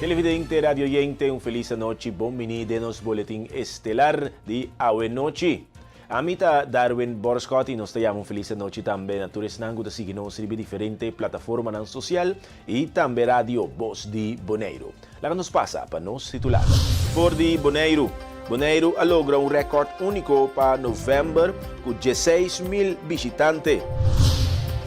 Televidente, radioyente, un felis anochi, bon bini den nos boletin estelar di awe nochi. Ami ta Darwin Borschot y nos ta yama un felis anochi tambe na tur esnan cu ta sigui nos riba e diferente plataformanan social y tambe radio Bos di Boneiru. Laga nos pasa pa nos titularnan. For di Boneiru, Boneiru a logra un rèkòrt úniko pa novèmber ku 16.000 bishitante.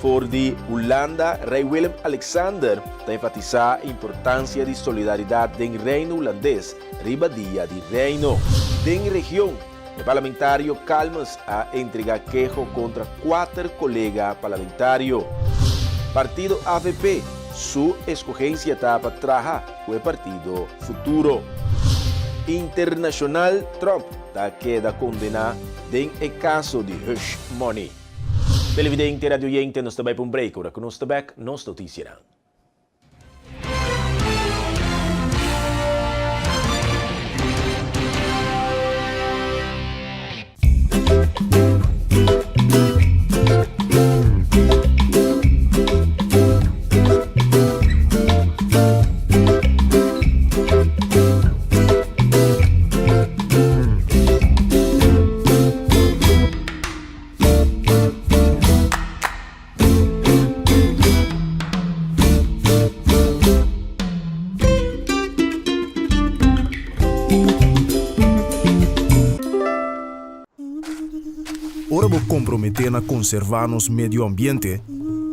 For di Hulanda, Rei Willem Alexander ta enfatisá importansia di solidaridat den Reino Hulandes riba Dia di Reino. Den region, e parlamentario Calmes a entregá keho kontra kuater kolega parlamentario. Partido avp su eskogensia ta pa traha ku e partido Futuro. Internashonal Trump ta keda kondená den e kaso di hush money. Televidente, radioyente, nos ta bai pa un break, ora ku nos ta bèk, nos notisianan. Ora bo komprometé na konservá nos medio ambiente,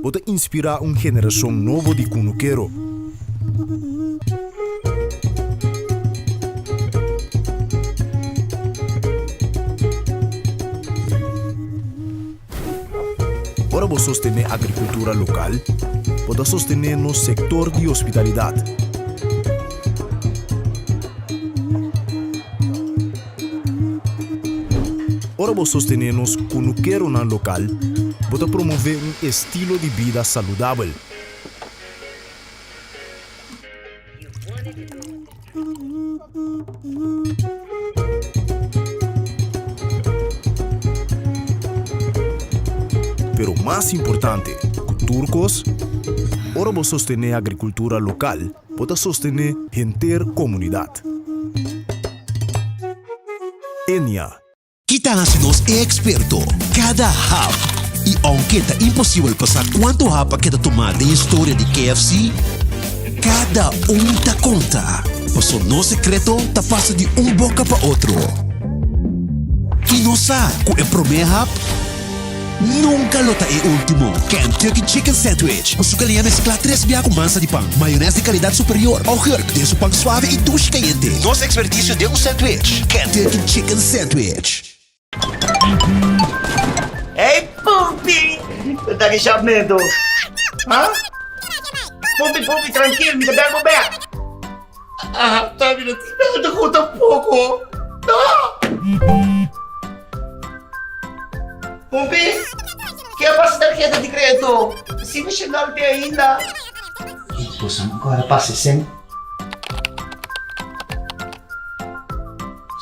bo ta inspirá un generashon nobo di kunukero. Ora bo sostené agrikultura lokal, bo ta sostené nos sektor di hospitalidat. Ora bo sostené nos kunukeronan lokal, bo ta promové un estilo di bida saludabel. Pero mas importante ku tur kos, ora bo sostené agrikultura lokal, bo ta sostené henter komunidat. Enia. Ki ta hasi nos e eksperto? Kada hap! I ounke ta imposibel pa sa kuantu hap a keda tumá den historia di KFC, kada un ta konta, paso nos sekreto ta pasa di un boka pa otro. I nos sa ku e promé hap Nunca lo ta e ultimo. Kentucky Chicken Sandwich cu su galiña mezcla tres bia cu mansa di pan, mayones di calidad superior, augurk den su pan suave y dushi cayente. Nos experticio den un sandwich. Kentucky Chicken Sandwich. Hey Pumpi! Con ta ki shapmento? Ha? Pumpi, Pumpi, trankil, mi ta bel bo bek. Ah, ta mi no tin nada ku tampoco. No! Pumpi, ke a pasa tarjeta di kredito? Si mi shendal te ainda. Boso no kore pasa esen.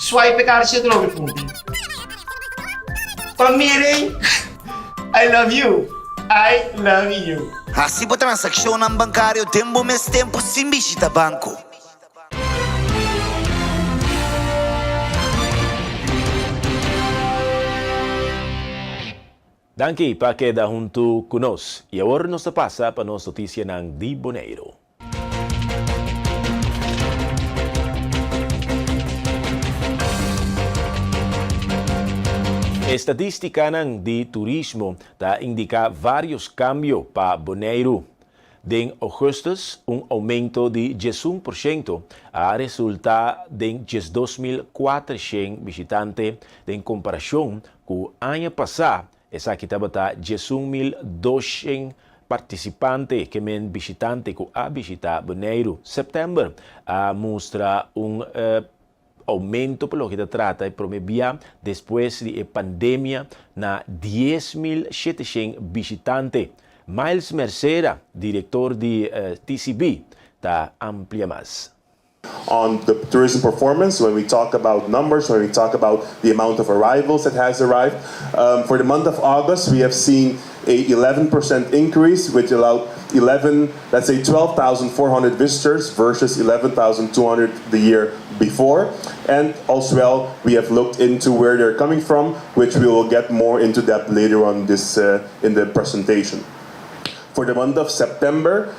Swipe e karchi atrobe, Pumpi. Pa miren, I love you, I love you. Hasi bo transakshonnan bankario den bo mes tempu sin bishita banko. Danki pa keda huntu ku nos. I awor nos ta pasa pa nos notisianan di Boneiru. Estadístikanan di turismo ta indiká vários kambio pa Boneiru. Den ougùstùs un oumento di 11% a resultá den 12.400 bishitante den komparashon ku aña pasá Esaki tabata 11.200 partisipante, ke men bishitante ku a bishitá Boneiru. Sèptèmber a mustra un oumento pa loke ta trata e promé bia despues di e pandemia na 10.700 bishitante. Miles Mercera, direktor di TCB, ta amplia mas. On the tourism performance when we talk about numbers when we talk about the amount of arrivals that has arrived um, for the month of August we have seen. a 11% increase, which allowed 11, let's say 12,400 visitors versus 11,200 the year before. And as well, we have looked into where they're coming from, which we will get more into depth later on this in the presentation. For the month of September,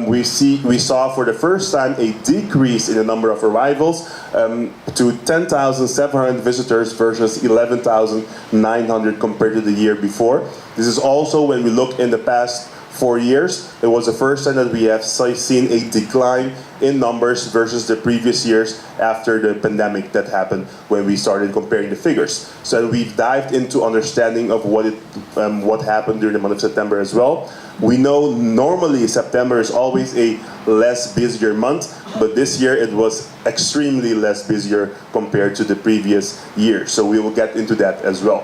we saw for the first time a decrease in the number of arrivals to 10,700 visitors versus 11,900 compared to the year before. This is also when we look in the past 4 years, it was the first time that we have seen a decline in numbers versus the previous years after the pandemic that happened when we started comparing the figures. So we've dived into understanding of what happened during the month of September as well. We know normally September is always a less busier month, but this year it was extremely less busier compared to the previous year. So we will get into that as well.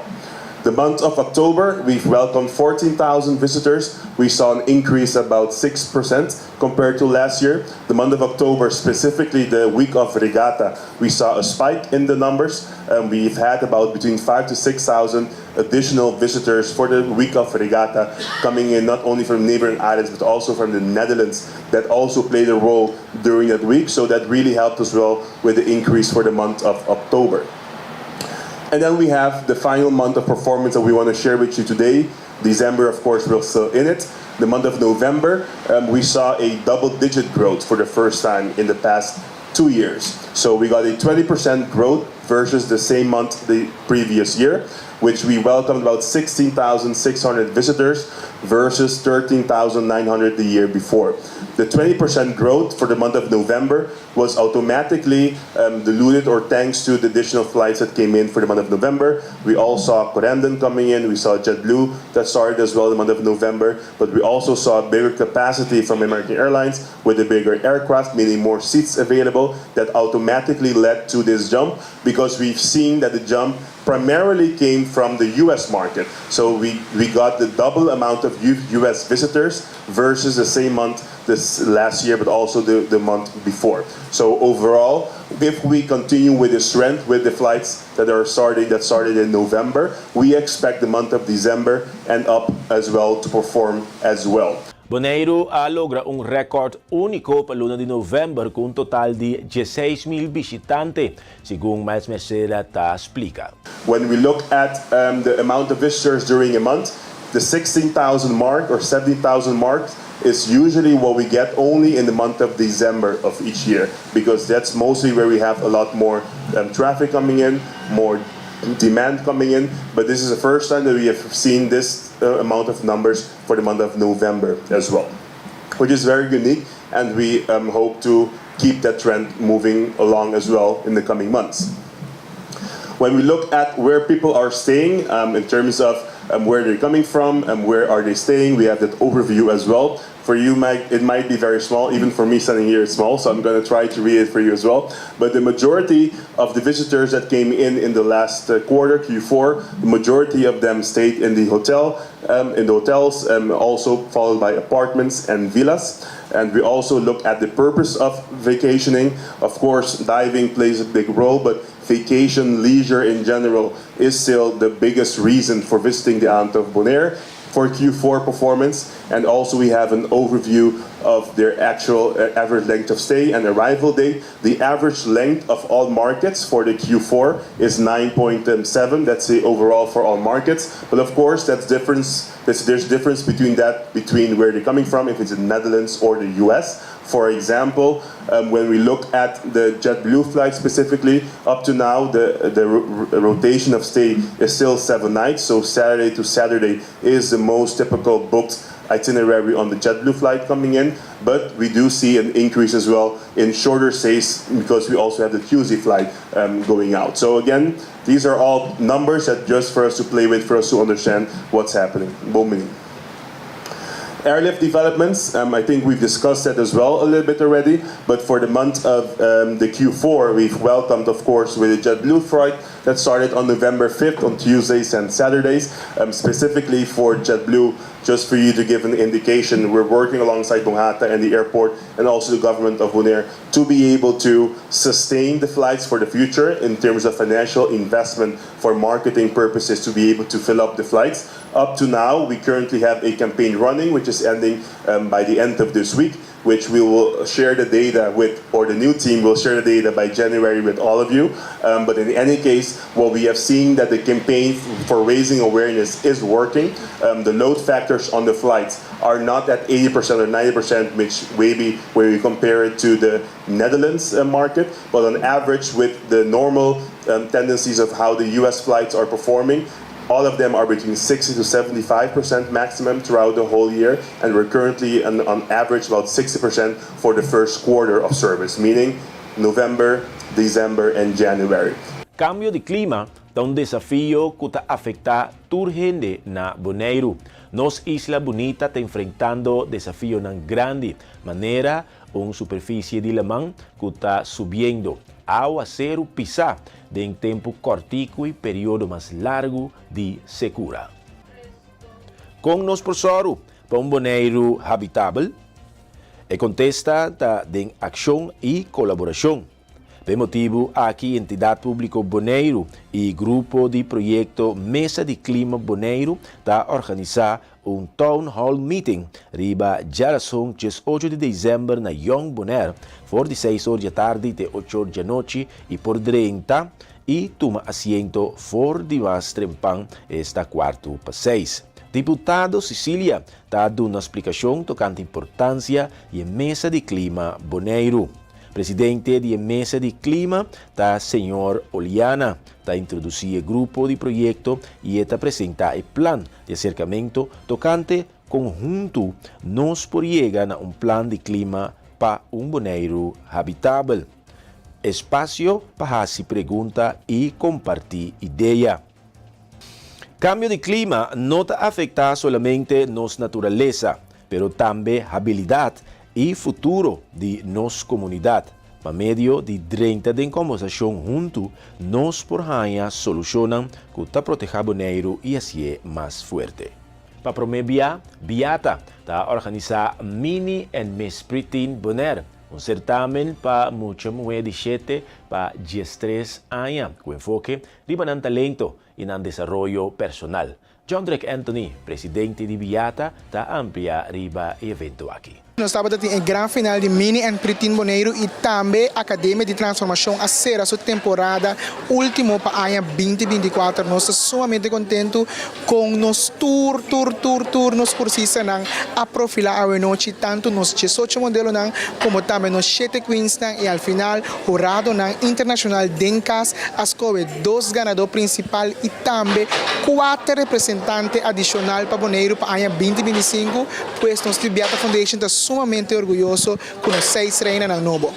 The month of October, we've welcomed 14,000 visitors. We saw an increase about 6% compared to last year. The month of October, specifically the week of Regatta, we saw a spike in the numbers. And we've had about between 5 to 6,000 additional visitors for the week of Regatta coming in not only from neighboring islands but also from the Netherlands that also played a role during that week. So that really helped as well with the increase for the month of October. And then we have the final month of performance that we want to share with you today. December, of course, we're still in it. The month of November, we saw a double digit growth for the first time in the past 2 years. So we got a 20% growth versus the same month the previous year, which we welcomed about 16,600 visitors versus 13,900 the year before. The 20% growth for the month of November was automatically diluted or thanks to the additional flights that came in for the month of November. We all saw Corendon coming in, we saw JetBlue that started as well the month of November, but we also saw bigger capacity from American Airlines with the bigger aircraft, meaning more seats available, that automatically led to this jump because we've seen that the jump primarily came from the US market. So we got the double amount of US visitors versus the same month this last year, but also the month before. So overall, if we continue with this trend with the flights that started in November, we expect the month of December and up as well to perform as well. Boneiru a logra un rekòrt úniko pa luna di novèmber ku un total di 16 mil bishitante, segun Miles Mercera ta splika. When we look at the amount of visitors during a month, the 16,000 mark or 17,000 mark is usually what we get only in the month of December of each year because that's mostly where we have a lot more traffic coming in, more demand coming in. But this is the first time that we have seen this amount of numbers for the month of November as well, which is very unique, and we hope to keep that trend moving along as well in the coming months. When we look at where people are staying in terms of where they're coming from and where are they staying, we have that overview as well. For you, Mike, it might be very small. Even for me standing here, it's small. So I'm going to try to read it for you as well. But the majority of the visitors that came in the last quarter, Q4, the majority of them stayed in the hotel, in the hotels, also followed by apartments and villas. And we also look at the purpose of vacationing. Of course, diving plays a big role, but vacation, leisure in general, is still the biggest reason for visiting the island of Bonaire for Q4 performance. And also we have an overview of their actual average length of stay and arrival date. The average length of all markets for the Q4 is 9.7. That's the overall for all markets. But of course, that's difference. There's difference between that, between where they're coming from, if it's in Netherlands or the US. For example, when we look at the JetBlue flight specifically, up to now, the rotation of stay is still 7 nights. So Saturday to Saturday is the most typical booked itinerary on the JetBlue flight coming in. But we do see an increase as well in shorter stays because we also have the Tuesday flight going out. So again, these are all numbers that just for us to play with, for us to understand what's happening. Bon bini. Airlift developments, I think we've discussed that as well a little bit already. But for the month of the Q4, we've welcomed, of course, with the JetBlue flight that started on November 5th on Tuesdays and Saturdays, specifically for JetBlue. Just for you to give an indication, we're working alongside Bonhata and the airport and also the government of Bonaire to be able to sustain the flights for the future in terms of financial investment for marketing purposes to be able to fill up the flights. Up to now, we currently have a campaign running, which is ending by the end of this week, which we will share the data with, or the new team will share the data by January with all of you. But in any case, what we have seen that the campaign for raising awareness is working. The load factors on the flights are not at 80% or 90%, which maybe where we compare it to the Netherlands market, but on average with the normal tendencies of how the US flights are performing, all of them are between 60 to 75% maximum throughout the whole year, and we're currently on average about 60% for the first quarter of service, meaning November, December and January. Kambio di klima ta un desafio ku ta afektá tur hende na Boneiru. Nos isla bunita ta enfrentando desafionan grandi, manera un superfisie di laman ku ta subiendo, áwaseru pisá den tempu kòrtiku i periodo mas largu di sekura. Kon nos por sòru pa un Boneiru habitabel? E kontesta ta den akshon i kolaborashon. Pa e motibu aki Entidat Públiko Boneiru i Grupo di Proyekto Mesa di Klima Boneiru ta organisá un Town Hall Meeting riba djarason 18 di desèmber na Jong Bonaire for di seis or djatardi te ocho or djanochi i por drenta i tuma asiento for di mas trempan esta kuartu pa seis. Diputado Cicilia ta duna splikashon tokante importansia di e Mesa di Klima Boneiru. Presidente di e Mesa di Klima ta señor Oliana, ta introdusí e grupo di proyekto i e ta presentá e plan di aserkamentu tokante kon huntu nos por yega na un plan di klima pa un Boneiru habitabel. Espasio pa hasi pregunta i kompartí idea. Kambio di klima no ta afektá solamente nos naturalesa, pero tambe habilidat i futuro di nos komunidat. Pa medio di drenta den kòmbersashon huntu, nos por haña solushonnan ku ta protehá Boneiru i hasié mas fuerte. Pa promé bia, Biata ta organisá Mini and Miss Preteen Bonaire, un sertamen pa mucha muhé di shete pa 13 aña ku enfoke riba nan talento i nan desaroyo personal. John Drake Anthony, presidente di Biata, ta amplia riba e evento aki. Nos tabata tin e gran final di Mini and Preteen Boneiru i tambe Akademia di Transformashon a sera su temporada ultimo pa aña 2024. Nos ta sumamente kontentu kon nos tur tur tur tur nos kursistanan a profilá awenochi, tantu nos 18 modelonan komo tambe nos shete queensnan i al final huradonan internashonal den kas a skohe dos ganadó prinsipal i tambe kuater representante adishonal pa Boneiru pa aña 2025, pues nos di Biata Foundation ta sumamente orguyoso ku nos seis reinanan nobo.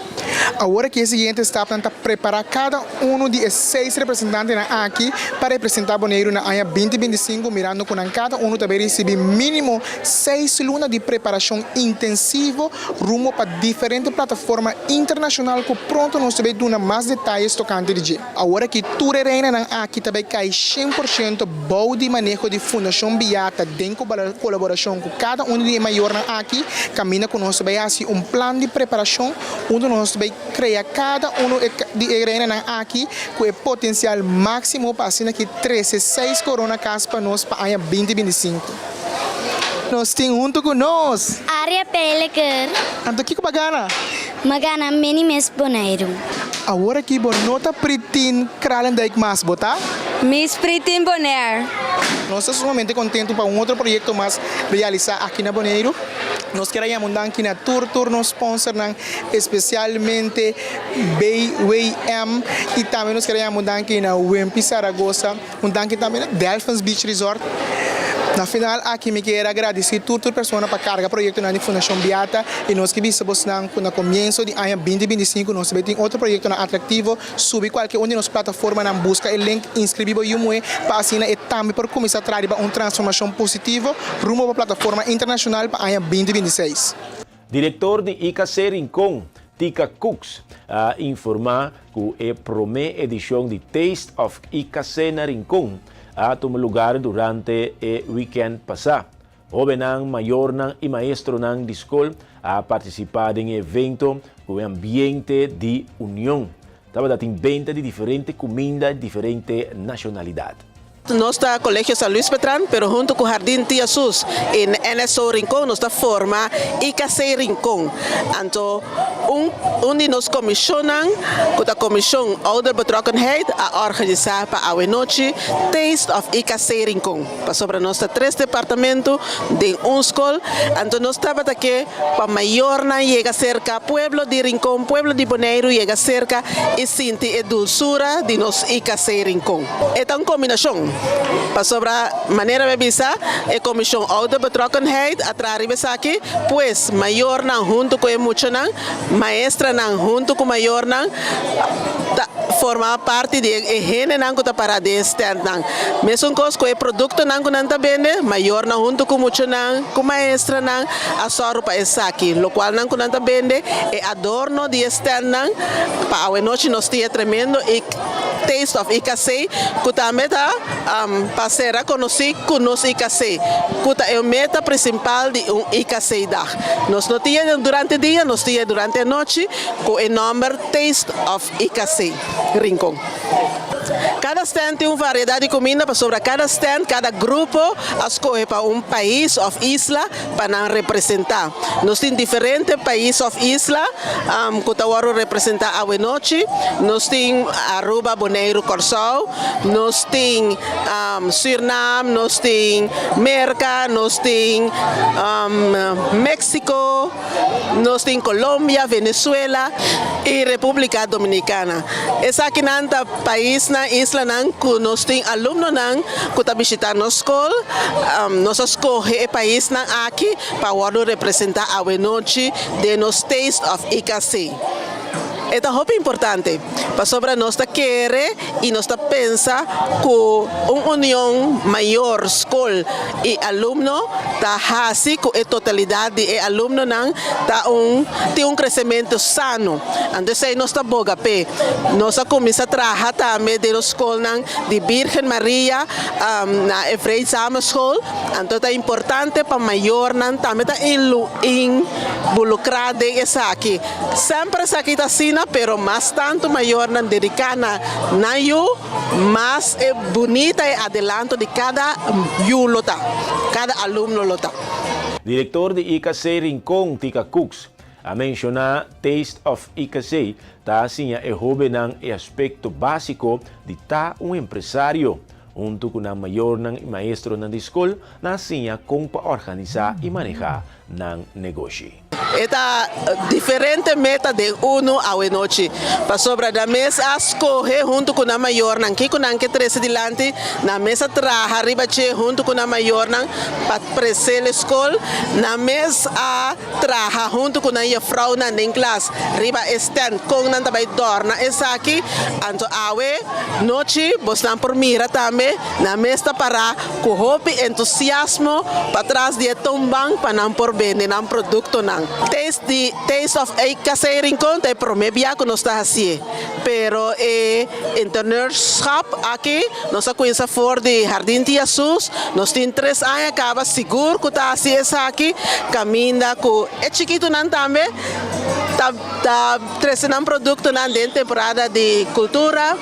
Awor aki e siguiente stapnan ta prepará kada unu di e seis representantenan aki pa representá Boneiru na aña 2025 mirando ku nan kada unu ta bay risibí mínimo seis luna di preparashon intensivo rumbo pa diferente plataforma internashonal ku pronto nos ta bay duna mas detayes tokante di dje. Awor aki tur e reinanan aki ta bay kai 100% bou di maneho di Fundashon Biata den kolaborashon ku kada un di e mayornan aki, kaminda ku nos ta bay hasi un plan di preparashon unda nos ta bay krea kada unu di e reinanan aki ku e potensial máksimo pa asina ki trese seis korona kas pa nos pa aña 2025. Nos tin huntu ku nos. Aria Peleker. Anto kiko bo a gana? Mi a gana Mini Miss Boneiru. Awor aki bo no ta Preteen Kralendijk mas, bo ta? Miss Preteen Bonaire. Nos ta sumamente kontentu pa un otro proyekto mas realisá aki na Boneiru. Nos kier a yama un danki na tur tur nos sponsornan, espesialmente BWM i tambe nos kier a yama un danki na Wimpy Saragoza. Un danki tambe na Delfins Beach Resort. Na final aki mi kier a gradisí tur tur persona pa karga proyektonan di Fundashon Biata i nos ke bisa bosnan ku na komienso di aña 2025 nos ta bai tin otro proyektonan atraktivo. Subi kualke un di nos plataformanan, buska e link, inskribí bo yu muhé pa asina e tambe por kuminsá traha riba un transformashon positivo rumbo pa plataforma internashonal pa aña 2026. Direktor di IKC Rincon, Tika Cooks, a informá ku e promé edishon di Taste of IKC na Rincon a tuma lugar durante e wikènt pasá. Hóbennan, mayornan i maestronan di skol a partisipá den e evento ku e ambiente di union. Tabata tin benta di diferente kuminda i diferente nashonalidat. Nos ta Colegio San Luis Petran, pero hunto cu Jardin Tia Sus y NSO Rincon nos ta forma IKC Rincon. Anto un un di nos comisionnan cu ta Comision Ouderbetrokkenheid a organisa pa awe nochi Taste of IKC Rincon. Pasobra nos ta tres departamento den un skol, anto nos tabata ke pa mayornan yega serka pueblo di Rincon, pueblo di Boneiru yega serka i sinti e dulsura di nos IKC Rincon. E ta un kombinashon, pasobra manera mi a bisa e Komishon Ouderbetrokkenheid a traha riba esaki, pues mayornan huntu ku e muchanan, maestranan huntu ku mayornan ta forma parti di e hendenan ku ta para den e stèntnan. Mesun kos ku e produktonan ku nan ta bende, mayornan huntu ku muchanan, ku maestranan a sòru pa esaki. Lokualnan ku nan ta bende, e adorno di e stèntnan, pa awenochi nos tin e tremendo i Taste of IKC ku tambe ta pa sera konosí ku nos IKC, ku ta e meta prinsipal di un IKC dag. Nos no tin e durante dia, nos tin e durante anochi ku e nòmber Taste of IKC Rincon. Kada stand tin un variedat di kuminda pasobra kada stand, kada grupo a skohe pa un pais òf isla pa nan representá. Nos tin diferente pais òf isla ku ta wòrdu representá awenochi. Nos tin Aruba, Boneiru, Kòrsou, nos tin Sürnam, nos tin Merka, nos tin Meksiko, nos tin Colombia, Venezuela i Repúblika Dominikana. Esakinan ta paisnan, islanan ku nos tin alumnonan ku ta bishitá nos skol. Nos a skohe e paisnan aki pa wòrdu representá awenochi den nos Taste of IKC. E ta hopi importante pasobra nos ta kere i nos ta pensa ku un union mayor, skol i alumno ta hasi ku e totalidat di e alumnonan ta un tin un kresementu sano. Anto esei nos ta boga p'e. Nos a kuminsá traha tambe den nos skolnan di Birgen Maria na e Vreedzame School. Anto ta importante pa mayornan tambe ta involukrá den esaki. Semper esaki ta asina, pero mas tantu mayornan dediká na nan yu, mas e bunita e adelanto di kada yu lo ta, kada alumno lo ta. Direktor di IKC Rincon, Tika Cooks, a menshoná Taste of IKC ta siña e hóbennan e aspekto básiko di ta un empresario. Huntu ku nan mayornan i maestronan di skol, nan a siña kon pa organisá i manehá nan negoshi. E ta diferente meta den unu awenochi, pasobra nan mes a skohe huntu ku nan mayornan kiko nan ke trese dilanti, nan mes a traha riba dje huntu ku nan mayornan pa presele skol, nan mes a traha huntu ku nan jefrounan den klas riba e stand kon nan ta bai dòrna esaki, anto awe nochi bosnan por mira tambe nan mes ta pará ku hopi entusiasmo patras di e toonbank pa nan por bende nan produktonan. Taste di Taste of Eikasei Rincon ta e promé bia ku nos ta hasié, pero e interneurschap aki nos a kuinsa for di Hardin Tia Sus. Nos tin tres aña kaba sigur ku ta hasi esaki, kaminda ku e chikitunan tambe ta ta trese nan produktonan den temporada di kultura.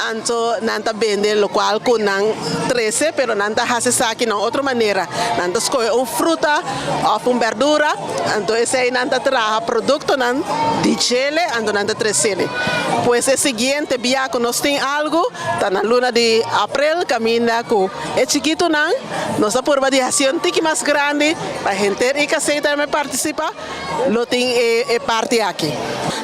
Anto nan ta bende lokual ku nan trese, pero nan ta hasi esaki na un otro manera. Nan ta skohe un fruta òf un bèrdura, anto esei nan ta traha produktonan di djele, anto nan ta tresele. Pues e siguiente bia ku nos tin algu ta na luna di aprel, kaminda ku e chikitunan nos ta purba di hasi un tiki mas grandi pa henter IKC tambe partisipá. Lo tin e parti aki.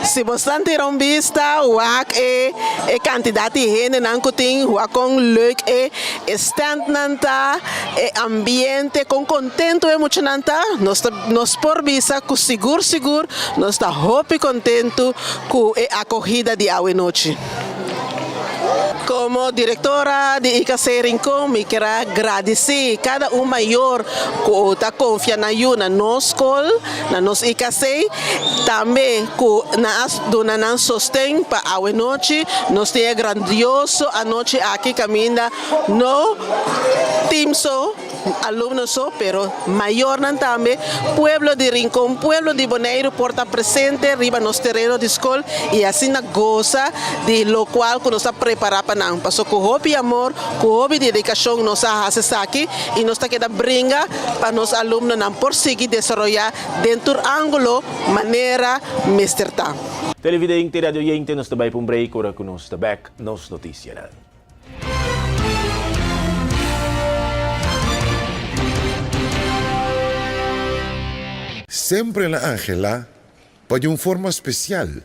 Si bosnan tira un bista, wak e e kantidat di hendenan ku tin, wak kon leuk e e standnan ta, e ambiente, kon kontentu e muchanan ta, nos ta nos por bisa ku sigur sigur nos ta hopi kontentu ku e akohida di awe nochi. Komo direktora di IKC Rincon mi kier a gradisí kada un mayor ku ta konfia nan yu na nos skol, na nos IKC, tambe ku nan a duna nan sosten pa awe nochi nos tin e grandioso anochi aki kaminda no team so. alumno so, pero mayornan tambe, pueblo di Rincon, pueblo di Boneiru por ta presente riba nos tereno di skol i asina gosa di lokual ku nos a prepará pa nan. Paso ku hopi amor, ku hopi dedikashon nos a hasi esaki i nos ta keda bringa pa nos alumnonan por sigui desaroyá den tur ángulo manera mester ta. Televidente, radioyente, nos ta bai pa un break ora ku nos ta bèk nos notisianan. Semper el a anhelá pa di un forma spesial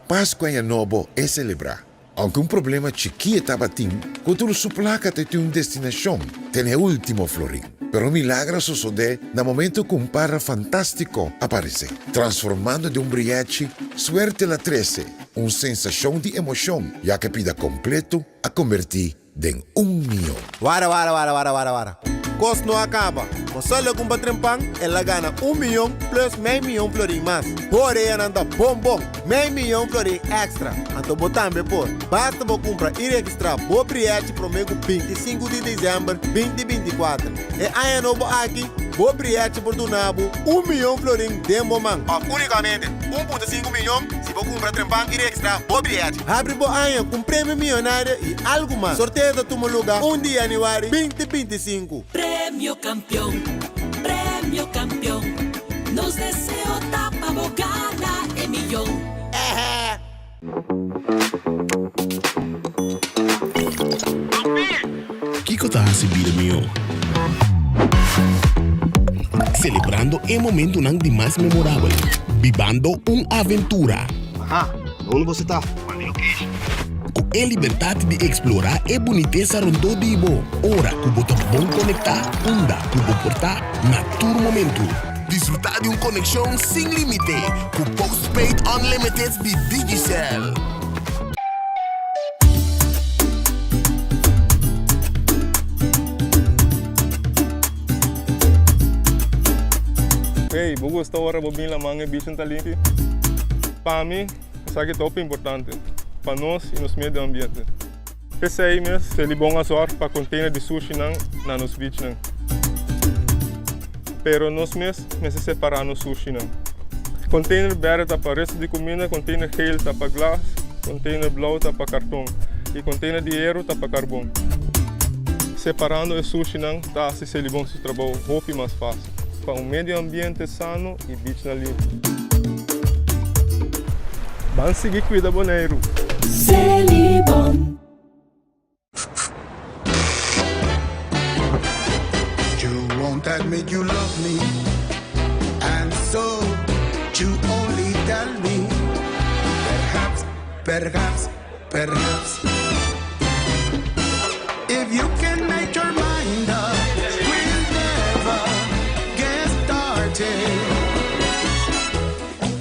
Pasku Aña Nobo e selebrá. Ounke un problema chikí e tabatin, ku tur su plaka ta tin un destinashon, te na e último florin. Pero un milagro a sosodé na momento ku un parra fantástiko a paresé, transformando den un brièchi, suerte el a trese, un sensashon di emoshon, ya ku e pida kompleto a kombertí den un mion. Wara wara wara wara wara wara. Kos no a kaba. Ma solo ku un patrin pan, el a gana un mion plus mei mion florin mas. Bo oreanan ta bon bon! Mei mion florin èkstra! Anto bo tambe por. Basta bo kumpra i registrá bo brièchi promé ku 25 di desèmber 2024. E aña nobo aki, bo brièchi por duna bo un mion florin den bo man. Òf únikamente 1.5 mion si bo kumpra trempan i registrá bo brièchi. Habri bo aña ku un premio miyonario i algu mas. Sorteo ta tuma luga un di yanüari 2025. Premio Campeon, Premio Campeon, nos deseo ta pa bo gana e miyon. Ehe! Kiko ta hasi bida mihó? Selebrando e momentunan di mas memorabel, bibando un aventura. Aha, unda boso ta? Ku e libertat di eksplorá e bunitesa rondó di bo, ora ku bo ta bon konektá unda ku bo por ta na tur momentu. Disfrutá di un konekshon sin límite ku Postpaid Unlimited di Digicel. Hey, bo gusta ora bo bin laman e bichin ta limpi? Pa mi, esaki ta hopi importante pa nos y nos medio ambiente. P'esey mes, Selibon a zorg pa container di sushinan na nos beachnan. Pero nos mes mester separa nos sushinan. Container berde ta pa resto di cuminda, container geel ta pa glas, container blauw ta pa carton y container di hero ta pa carbon. Separando e sushinan ta haci Selibon su trabou hopi mas facil pa un medio ambiente sano y beachnan limpi. Ban sigui cuida Boneiru! Selibon. You won't admit you love me And so you only tell me Perhaps, perhaps, perhaps If you can make your mind up We'll never get started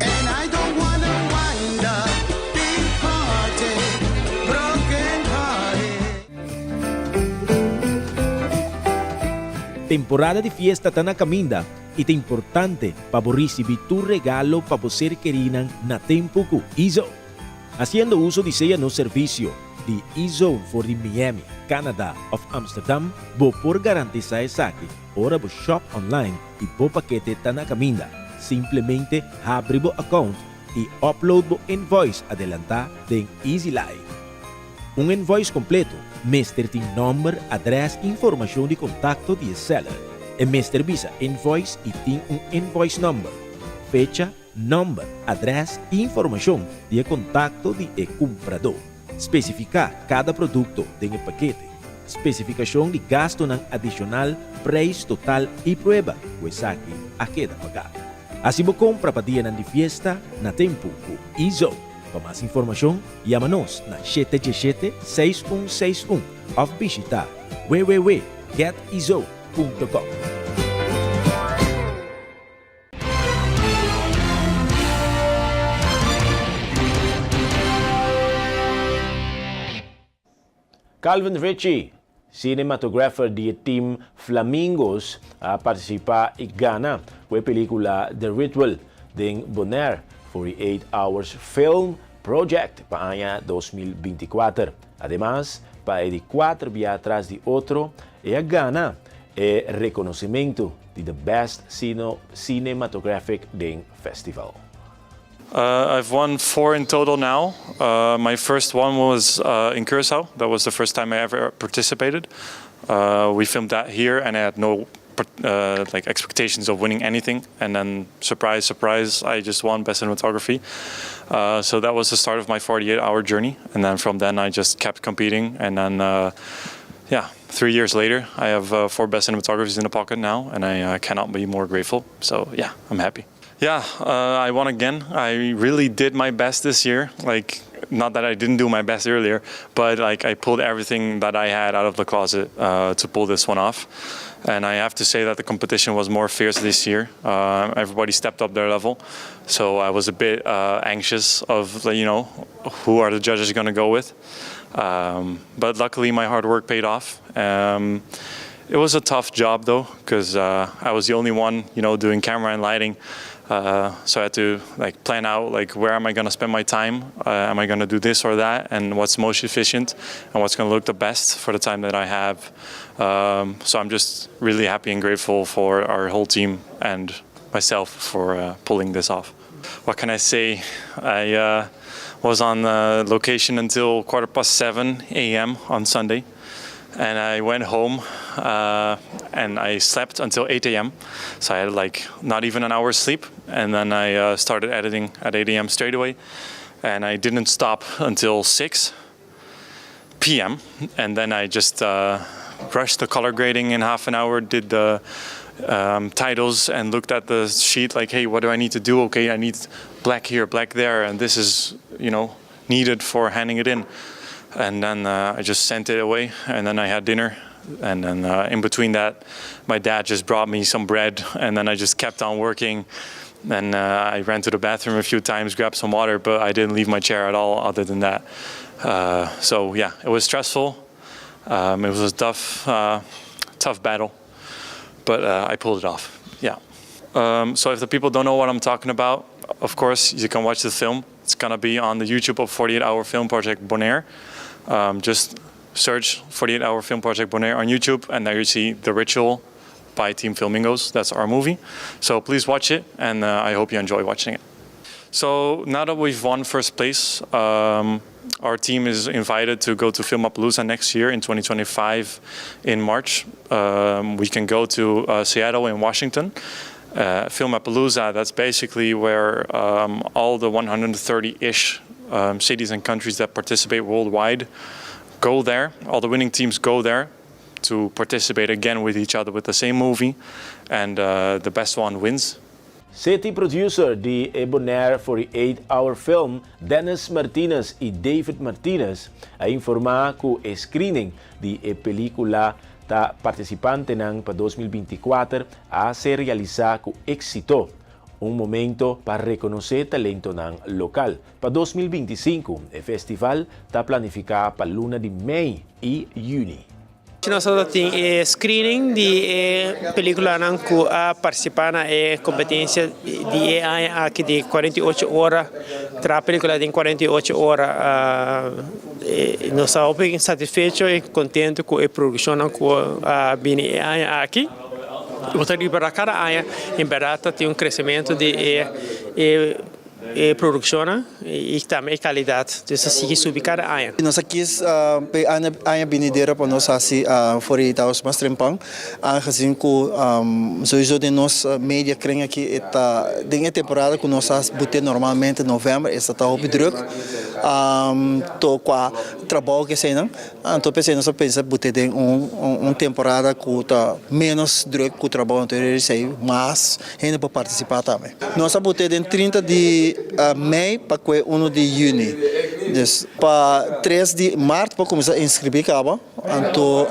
And I don't wanna wind up Departed, broken hearted Temporada di fiesta ta na caminda y ta importante pa bo ricibi tur regalo pa bo ser kerinan na tempo cu Izo. Haciendo uso di sea nos servicio di E-Zone for di Miami, Canada of Amsterdam, bo por garantisa esaki ora bo shop online y bo pakete ta na caminda. Simplemente habri bo account y upload bo invoice adelanta den EasyLife. Un invoice completo mester tin nomber, adres y informacion di contacto di e seller. E mester bisa invoice y tin un invoice number, fecha, Nòmber, adrès i informashon di e kontakto di e kumpradó. Spesifiká kada produkto den e pakete. Spesifikashon di gastunan adishonal, preis total i prueba ku esaki a keda pagá. Hasi bo kompra pa dianan di fiesta na tempu ku Izo. Pa mas informashon, yama nos na shete diesshete, seis un seis un òf bishitá www getizo punto com. Calvin Ritchie, cinematographer di e team Flamingos, a participa y gana cu e pelicula The Ritual den Bonaire 48 Hours Film Project pa aña 2024. Ademas, pa e di cuater bia tras di otro, e a gana. E rekonosementu di The Best Cinematographic den festival. I've won four in total now. My first one was in Curaçao. That was the first time I ever participated. We filmed that here and I had no like expectations of winning anything. And then surprise, surprise, I just won best cinematography. So that was the start of my 48 hour journey. And then from then I just kept competing. And then, yeah, 3 years later, I have four best cinematographies in the pocket now, and I cannot be more grateful. So yeah, I'm happy. Yeah, I won again. I really did my best this year. Like, not that I didn't do my best earlier, but like I pulled everything that I had out of the closet to pull this one off. And I have to say that the competition was more fierce this year. Everybody stepped up their level, so I was a bit anxious of who are the judges going to go with. But luckily, my hard work paid off. It was a tough job though, because I was the only one doing camera and lighting. So I had to like plan out like where am I going to spend my time? Am I going to do this or that? And what's most efficient and what's going to look the best for the time that I have? So I'm just really happy and grateful for our whole team and myself for pulling this off. What can I say? I was on the location until 7:15 a.m. on Sunday and I went home and I slept until 8 a.m. So I had like not even an hour's sleep, and then I started editing at 8 a.m. straight away, and I didn't stop until 6 p.m. And then I just rushed the color grading in half an hour, did the titles, and looked at the sheet like, "Hey, what do I need to do? Okay, I need black here, black there, and this is needed for handing it in." And then I just sent it away, and then I had dinner. And then in between that, my dad just brought me some bread, and then I just kept on working. And I ran to the bathroom a few times, grabbed some water, but I didn't leave my chair at all other than that. So yeah, it was stressful. It was a tough, tough battle, but I pulled it off. Yeah. So if the people don't know what I'm talking about, of course you can watch the film. It's gonna be on the YouTube of 48 Hour Film Project Bonaire. Just search 48 Hour Film Project Bonaire on YouTube, and there you see The Ritual by Team Filmingos. That's our movie. So please watch it, and I hope you enjoy watching it. So now that we've won first place, our team is invited to go to Filmapalooza next year in 2025 in March. We can go to Seattle in Washington. Filmapalooza, that's basically where all the 130-ish cities and countries that participate worldwide go there. All the winning teams go there to participate again with each other with the same movie, and the best one wins. City producer di Bonaire 48 Hour Film, Dennis Martinez i David Martinez, a informá ku e screening di e pelíkula ta partisipantenan pa 2024 a ser realisá ku éksito. Un momento pa rekonosé talentonan lokal. Pa 2025, e festival ta planifiká pa luna di mei i yüni. Nos tin e screening di e pelíkula ku a partisipá na e kompetensia di aña aki di 48 ora, traha pelíkula di 48 ora. Nos ta satisfecho i kontentu ku e produkshon ku a bini e aña aki. Bo ta ripará kada aña, en berdat tin un kresementu di e produkshon i tambe e kalidat. Anto, sigui subi kada aña. Nos aki aña binidero pa nos hasi 48 hours mas trempan, aangezien ku sowieso den nos media kring aki ta den e temporada ku nos bute normalmente novèmber, ta hopi druk. To qua trabou ku esei nan. Anto p'esei nos a pensa bute den un temporada ku ta menos druk ku trabou, anto esei mas hende por partisipá tambe. Nos a bute den 30 di mei pa 1 di yüni. Dus pa 3 di mart pa kuminsá inskribí kaba. Anto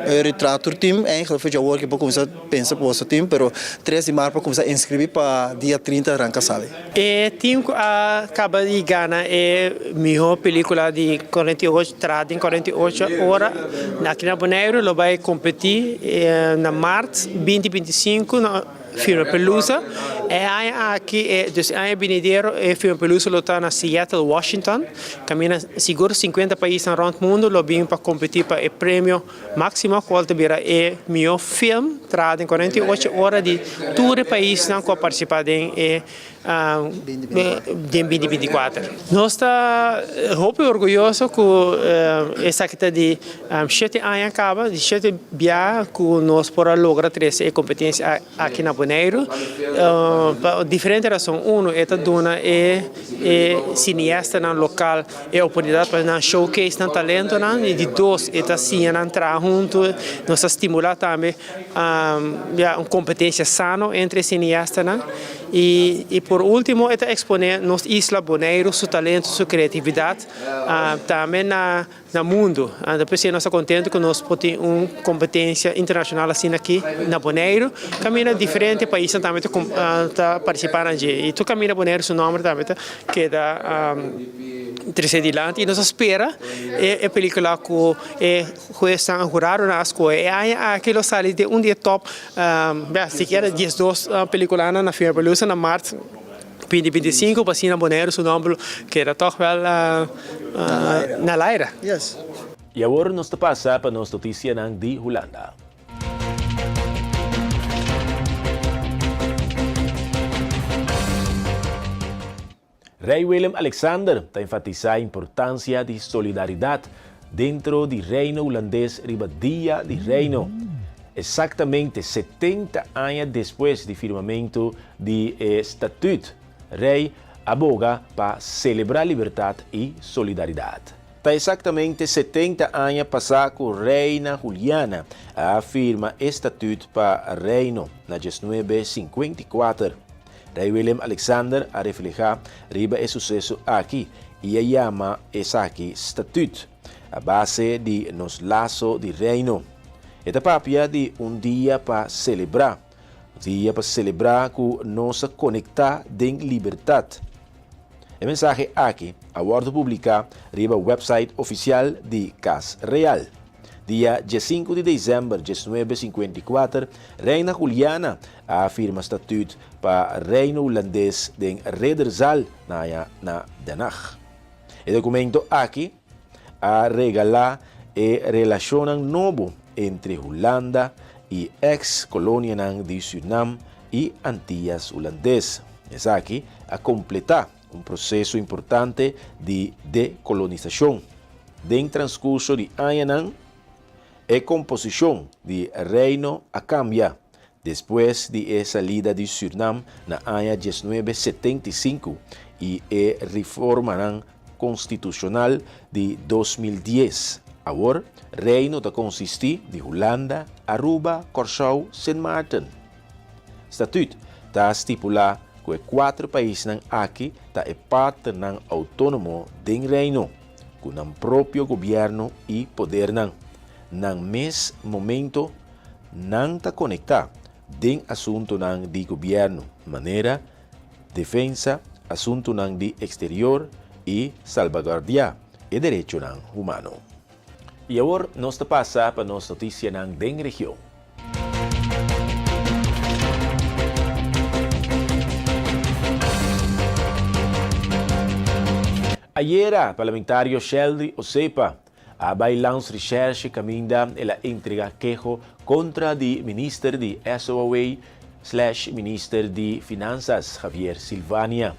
e retrato team eigenlijk voor jou work pa kuminsá pensa pa e team, pero 3 di mart pa kuminsá inskribí pa dia 30 ranka sali. E team a kaba di gana e mihó pelíkula di 48, trahá den 48 ora aki na Boneiru, lo bai kompetí na mart 2025 na Filmapalooza. E aña aki, e dus e aña binidero e Filmapalooza lo ta na Seattle, Washington. Kaminda sigur 50 paisnan rònt mundu lo bin pa kompetí pa e premio máksimo kual ta bira e mihó film traha den 48 ora di tur e paisnan ku a partisipá den e den 2024. Nos ta hopi orguyoso ku esaki ta di shete aña kaba, di shete bia ku nos por a logra trese e kompetensia aki na Boneiru pa diferente rason. Uno, e ta duna e sineastanan lokal e oportunidat pa nan showcase nan talentonan i di dos, e ta siña nan traha huntu. Nos ta stimulá tambe ya un kompetensia sano entre e sineastanan. I por último e ta eksponé nos isla Boneiru su talento, su kreatividat tambe na mundu. Anto p'esei nos ta kontentu ku nos por tin un kompetensia internashonal asina aki na Boneiru kaminda diferente paisnan tambe ta partisipá na dje. I tur kaminda Boneiru su nòmber tambe ta keda tresé dilanti i nos ta spera e pelíkula ku e huesnan, e huradonan a skohe e aña aki lo sali den un di e tòp Bia, sikiera 12 peliculanan na Filmapalooza na maart 2025 pa asina Boneiru su nomber keda tog wel na laira. Yes. Y awor nos ta pasa pa nos noticianan di Hulanda. Rei Willem Alexander ta enfatisá importansia di solidaridat dentro di Reino Hulandes riba Dia di Reino, esaktamente 70 aña despues di firmamentu di e Statuut. Rei a boga pa selebrá libertat i solidaridat. Ta esaktamente 70 aña pasá ku Reina Juliana a firma e Statuut pa Reino na diesnuebe 54. Rei Willem Alexander a reflehá riba e suseso aki i a yama esaki Statuut, a base di nos laso di Reino. E ta papia di un dia pa selebrá, un dia pa selebrá ku nos a konektá den libertat. E mensahe aki a wòrdu publiká riba wèpsait ofisial di Kas Real. Dia diesinku di desèmber 1954, Reina Juliana a firma Statuut pa Reino Hulandes den Ridderzaal na na Den Haag. E dokumento aki a regalá e relashonnan nobo entre Hulanda i eks kolonianan di Sürnam i Antias Hulandes. Esaki a kompletá un proseso importante di dekolonisashon. Den transkurso di añanan, e komposishon di Reino a kambia despues di e salida di Sürnam na aña 1975 i e reformanan konstitushonal di 2010. Awor, Reino ta konsistí di Hulanda, Aruba, Kòrsou, Sint Maarten. Statuut ta stipulá ku e kuater paisnan aki ta e partnernan outónomo den Reino, ku nan propio gobièrnu i podernan. Nan mes momento nan ta konektá den asuntunan di gobièrnu, manera defensa, asuntunan di eksterior i salbaguardiá e derechonan humano. I awor nos ta pasa pa nos notisianan den region. Ayera, parlamentario Sheldry Osepa a bai Landsrecherche kaminda el a entrega keho kontra di minister di SOAW slash minister di Finansas Javier Silvania.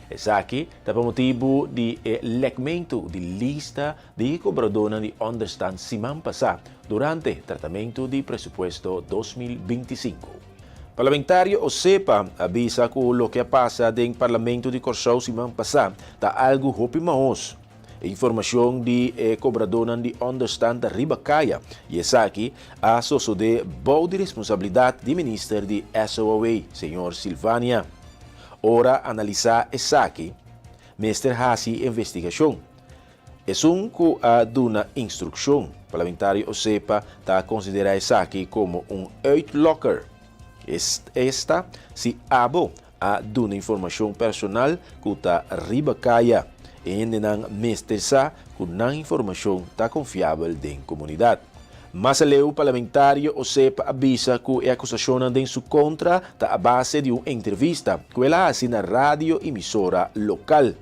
Esaki ta pa motibu di e lekmentu di lista di kobradónan di ònderstant siman pasá durante tratamentu di presupuesto 2025. Parlamentario Osepa a bisa ku loke a pasa den Parlamento di Kòrsou siman pasá ta algu hopi mahos. E informashon di e kobradónan di ònderstant ta riba kaya i esaki a sosodé bou di responsabilidat di minister di SOAW, señor Silvania. Ora analisá esaki, mester hasi investigashon. Esun ku a duna instrukshon, Parlamentario Osepa ta konsiderá esaki komo un uitlokker. Esta si abo a duna informashon personal ku ta riba kaya. E hendenan mester sa ku nan informashon ta konfiabel den komunidat. Mas aleu parlamentario Osepa a bisa ku e akusashonnan den su kontra ta a base di un entrevista ku el a hasi na radio emisora lokal.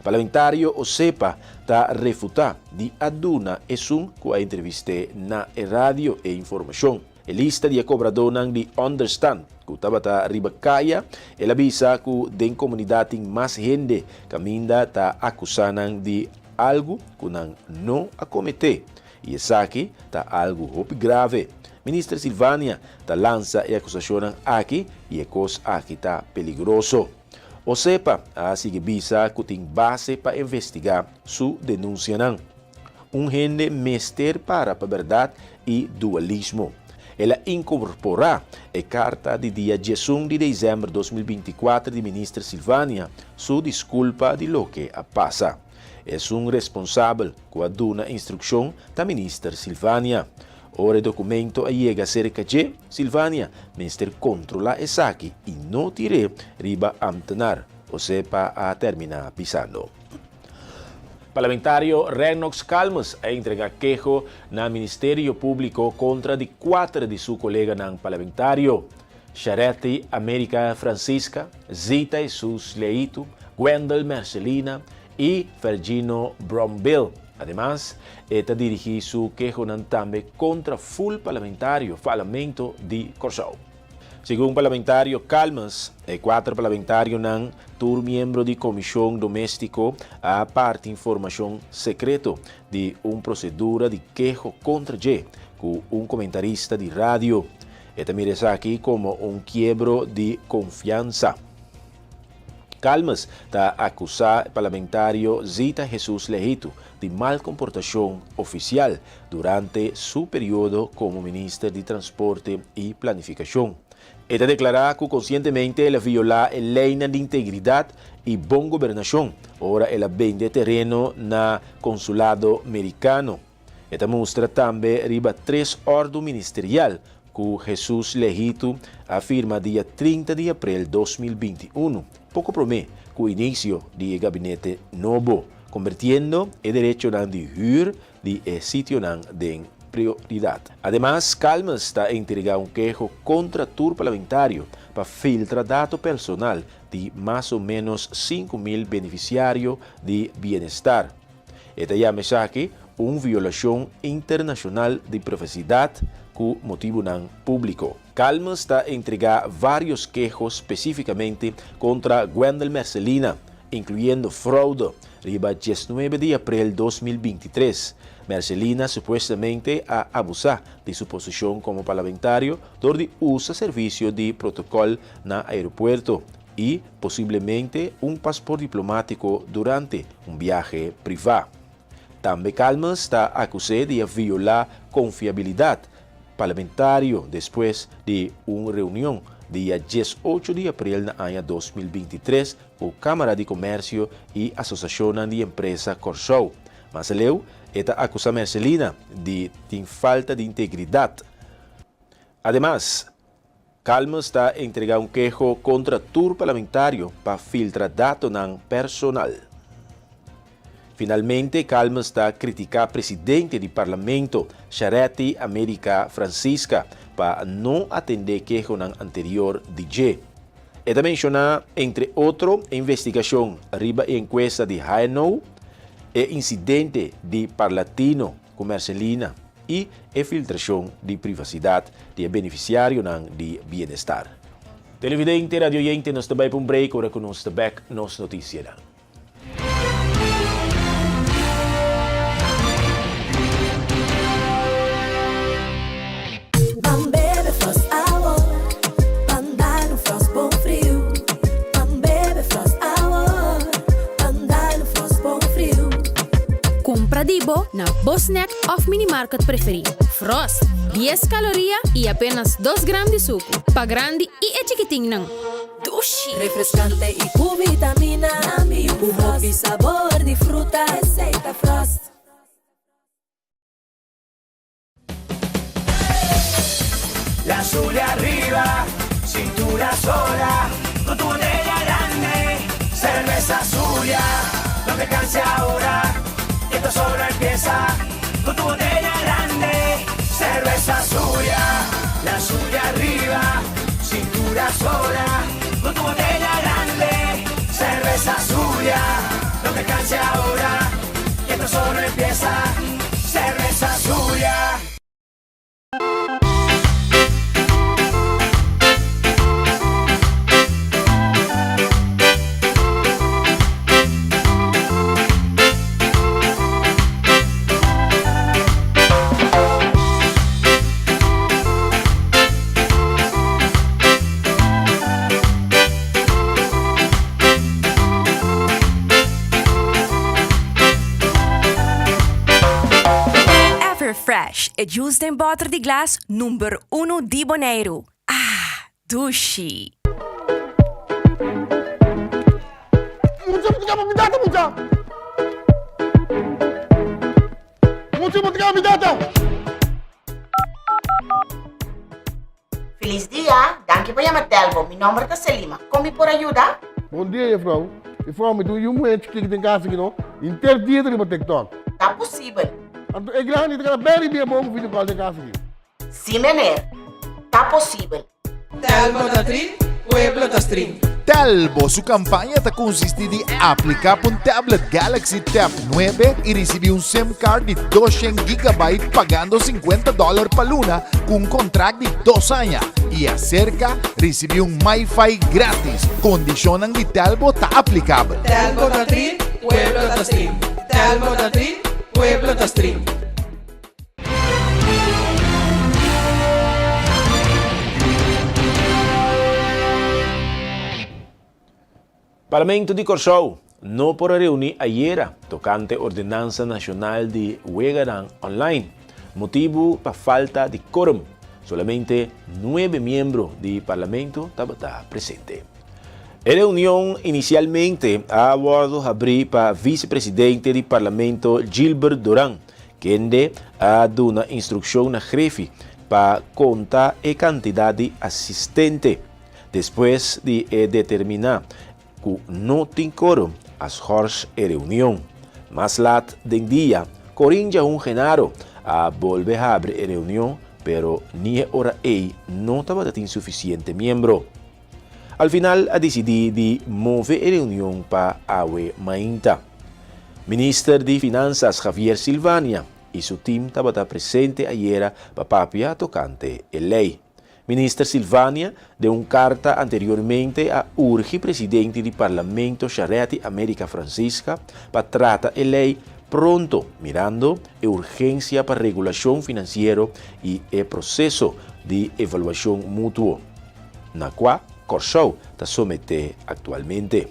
Parlamentario Osepa ta refutá di a duna esun ku a entrevist'é na e radio e informashon. E lista di e kobradónan di ònderstant ku tabata riba kaya, el a bisa ku den komunidat tin mas hende kaminda ta akusá nan di algu ku nan no a kometé i esaki ta algu hopi grave. Minister Silvania ta lansa e akusashonnan aki i e kos aki ta peligroso. Osepa a sigui bisa ku tin base pa investigá su denunsianan. Un hende mester para pa bèrdat i dualismo. El a inkorporá e karta di dia 11 di desèmber 2024 di Minister Silvania su diskulpa di loke a pasa. Esun responsabel ku a duna instrukshon ta Minister Silvania. Ora e dokumento a yega serka dje, Silvania mester kontrolá esaki i no tir'é riba ámtenar, Osepa a terminá bisando. Parlamentario Rennox Calmes a entregá keho na Ministerio Públiko kontra di kuater di su koleganan parlamentario, Sharetti America Francisca, Zita Jesus Leitu, Gwendel Mercelina i Fergino Brombil. Ademas, e ta dirigí su kehonan tambe kontra ful parlamentario Parlamento di Kòrsou. Segun parlamentario Calmes, e kuater parlamentarionan, tur miembro di Komishon Doméstiko, a parti informashon sekreto di un prosedura di keho kontra dje ku un komentarista di radio. E ta mira esaki komo un kiebro di konfiansa. Calmes ta akusá e parlamentario Zita Jesus Lehitu di mal komportashon ofisial durante su periodo komo minister di Transporte i Planifikashon. E ta deklará ku konsientemente el a violá e leinan di integridat i bon gobernashon ora el a bende tereno na konsulado merikano. E ta mustra tambe riba tres òrdu ministerial ku Jesus Lehitu a firma dia 30 di aprel 2021, poko promé ku inisio di e gabinete nobo, konbertiendo e derechonan di hür di e sitionan den prioridat. Ademas, Calmes ta entregá un keho kontra tur parlamentario pa filtra dato personal di mas o ménos 5000 benefisiario di bienestar. E ta yama esaki un violashon internashonal di privasidat ku motibunan públiko. Calmes ta entregá vários keho spesífikamente kontra Gwendel Mercelina, inkluyendo froude riba 19 di aprel 2023. Mercelina supuestamente a abusá di su posishon komo parlamentario dor di usa servisio di protokòl na aeropuerto i posiblemente un pasport diplomátiko durante un biahe privá. Tambe Calmes ta akus'é di a violá konfiabilidat parlamentario despues di un reunion dia 18 di aprel na aña 2023 ku Kámara di Komèrsio i Asosiashonnan di Empresa Kòrsou. Mas aleu, e ta akusá Mercelina di tin falta di integridat. Ademas, Calmes ta entregá un keho kontra tur parlamentario pa filtra datonan personal. Finalmente, Calmes ta kritiká presidente di parlamento, Sharetti America Francisca, pa no atendé kehonan anterior di dje. E ta menshoná, entre otro, e investigashon riba e enkuesta di HNO, e insidente di Parlatino ku Mercelina i e filtrashon di privasidat di e benefisiarionan di bienestar. Televidente, radioyente, nos ta bai pa un break ora ku nos ta bèk nos notisianan. Ban bebe Frost awor, ban dal un Frost bon friu. Ban bebe Frost awor, ban dal un Frost bon friu. Kumpra di bo na bo snack òf minimarket preferí. Frost, dies kaloria i apenas dos gram di suku. Pa grandi i e chikitinnan. Dushi! Refrescante y cu vitamina. Cu hopi sabor di fruta. Esey ta Frost. La Zulia arriba, cintura sola, con tu botella grande, cerveza Zulia, no te canses ahora, que esto solo empieza, con tu botella grande. Cerveza suya, la suya arriba, cintura sola, con tu botella grande. Cerveza suya, no te canse ahora, que esto solo empieza. Cerveza suya. Everfresh, e juice den bòter di glas number unu di Boneiru. Ah, dushi! Mucha, mucha, mi tata, mucha. Mucha, mucha, mi tata. Felis dia, danki pa yama Telbo. Mi nomber ta Selima. Kon mi por a yuda? Bon dia, juffrouw. Juffrouw, mi tin un yu muhé chikí den kas aki no. Henter dia ta riba TikTok. Ta posibel. Anto e grandi ta keda bèri bia bon ku video call den kas aki. Sí, meneer. Ta posibel. Telbo ta tri, pueblo ta stream. Telbo su campaña ta consisti di aplica pa un tablet Galaxy Tab 9 y ricibi un SIM card di 200 gigabyte pagando 50 dollar pa luna cu un contract di dos aña. Y acerca ricibi un MiFi gratis. Condicionnan di Telbo ta aplicabel. Telbo ta tri, pueblo ta stream. Telbo ta tri, pueblo ta stream. Parlamento di Kòrsou no por a reuní ayera tokante ordenansa nashonal di weganan online, motibu pa falta di kórum. Solamente nuebe miembro di Parlamento tabata presente. E reunion inisialmente a wòrdu habrí pa visepresidente di Parlamento Gilbert Doran, Kende a duna instrukshon na Grefi pa konta e kantidat di asistente. Despues di e determiná ku no tin korum, a schors e reunion. Mas lat den dia, Corinne Jahun Genaro a bolbe habri e reunion, pero ni e ora ei no tabata tin sufisiente miembro. Al final a disidí di move e reunion pa awe mainta. Minister di Finansas Javier Silvania i su tim tabata presente ayera pa papia tokante e lei. Minister Silvania den un karta anteriormente a urgi presidente di Parlamento Charetti America Francisca pa trata e lei pronto mirando e urgensia pa regulashon finansiero i e proseso di evaluashon mutuo. na kua Kòrsou ta someté aktualmente.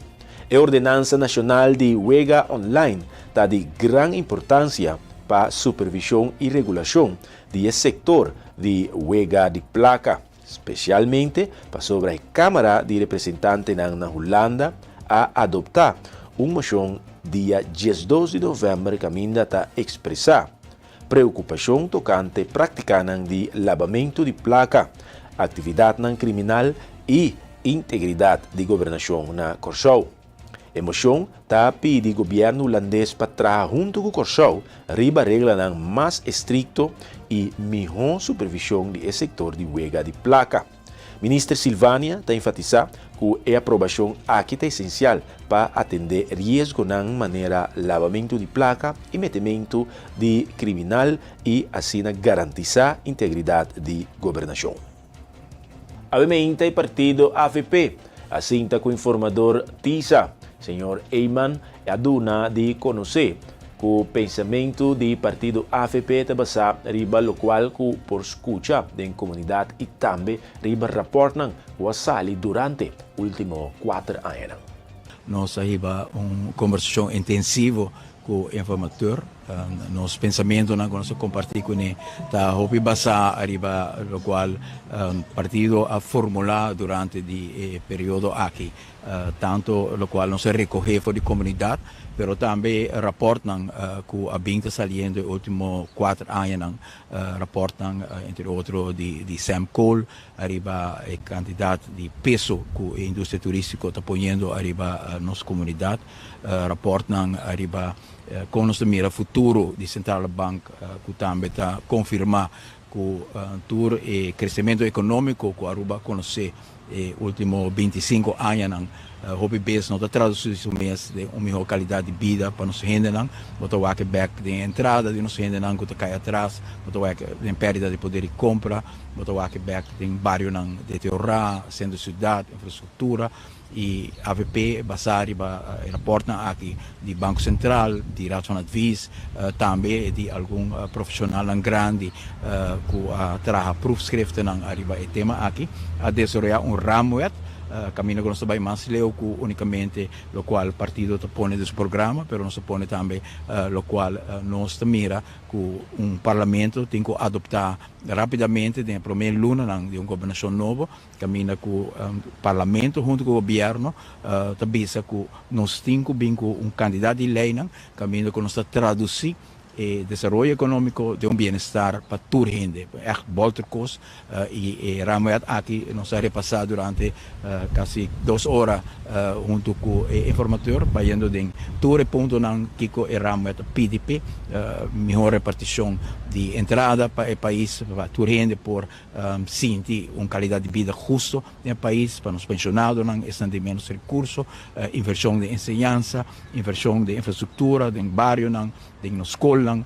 E Ordenansa Nashonal di Wega Online ta di gran importansia pa supervishon i regulashon di e sektor di wega di plaka, spesialmente pasobra e Kámara di Representantenan na Hulanda a adoptá un moshon dia 12 di novèmber kaminda ta ekspresá Preokupashon tokante práktikanan di labamentu di plaka, aktividatnan kriminal i integridat di gobernashon na Kòrsou. E moshon ta pidi gobièrnu hulandes pa traha huntu ku Kòrsou riba reglanan mas estrikto i mihó supervishon di e sektor di wega di plaka. Minister Silvania ta enfatisá ku e aprobashon aki ta esensial pa atendé riesgonan manera labamentu di plaka i metementu di kriminal i asina garantisá integridat di gobernashon. Awe-meinta e partido avp a sinta ku informador Tisa, señor Eman a duna di konosé ku pensamentu di partido avp ta basá riba lokual ku por skucha den komunidat i tambe riba rapòrtnan ku a sali durante último kuater añanan. Nos a hiba un kombersashon intensivo ku informateur. Nos pensamentunan ku nos a kompartí kuné ta hopi basá riba lokual partido a formulá durante di e periodo aki. Tanto locual nos a recoge for di comunidad, pero tambe raportnan cu a bin ta saliendo e ultimo cuater añanan, raportnan entre otro di Sam Cole ariba e cantidad di peso cu e industria turistico ta poniendo ariba nos comunidad, raportnan ariba con nos ta mira futuro di Centrale Bank cu tambe ta confirma. ku tur e kresementu ekonómiko ku Aruba a konosé e último 25 añanan hopi bes no ta tradusí su mes den un mihó kalidat di bida pa nos hendenan. Bo ta wak bèk den e entrada di nos hendenan ku ta kai atras, bo ta wak den pèrdida di poder di kompra, bo ta wak bèk den barionan deteriorá, sentro di siudat, infrastruktura. E avp basá riba e rapòrtnan aki di Banko Sentral, di Raad van Advies, tambe di algun profeshonalnan grandi ku a traha proefschriftennan ariba e tema aki, a desaroyá un raamwet kaminda ku nos ta bai mas leu ku únikamente lokual partido ta pone den su programa, pero nos ta pone tambe lokual nos ta mira ku un parlamento tin ku adoptá rápidamente den e promé lunanan di un gobernashon nobo. Caminda cu Parlamento hunto cu Gobierno ta bisa cu nos tin cu bin cu un cantidad di leynan caminda cu nos ta traduci e desaroyo economico den un bienestar pa tur hende. Echt bolter cos y e raamwet aki nos a repasa durante casi dos ora hunto cu e informateur bayendo den tur e puntonan kico e raamwet ta pidi p'e mihor reparticion di entrada pa e pais pa tur hende por Sinti un kalidat di bida husto den e pais pa nos penshonadonan, esnan di ménos rekurso, invershon den enseñansa, invershon den infrastruktura, den barionan, den nos skolnan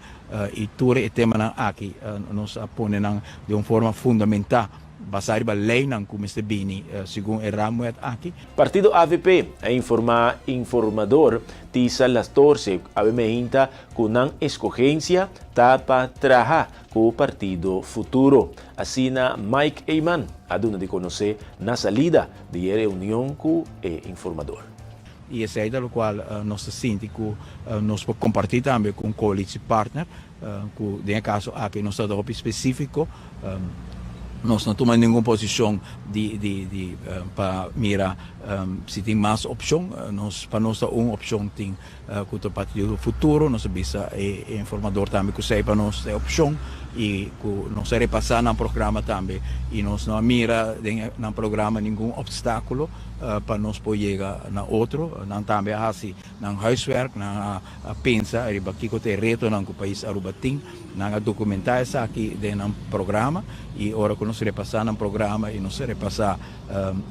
i tur e temanan aki nos a pone nan den un forma fundamentá basá riba leinan ku mester bini segun e raamwet aki. Partido avp a informá informador Tisa Lastorce awe meinta ku nan eskogensia ta pa traha ku Partido Futuro. Asina Mike Eman a duna di konosé na salida di e reunion ku e informador. I esei ta lokual nos ta sinti ku nos por kompartí tambe ku un koalisiepartner, ku den e kaso aki nos ta hopi spesífiko. Nos no tuma ningun posishon di di di pa mira si tin mas opshon. Nos pa nos ta un opshon tin Ku ta partido Futuro nos a bisa e informador tambe ku esei pa nos ta e opshon i ku nos a repasá nan programa tambe i nos no a mira den nan programa ningun opstákulo pa nos por yega na otro. Nan tambe a hasi nan huiswerk, nan a pensa riba kiko ta e retonan ku pais Aruba tin, nan a dokumentá esaki den nan programa i ora ku nos repasá nan programa i nos a repasá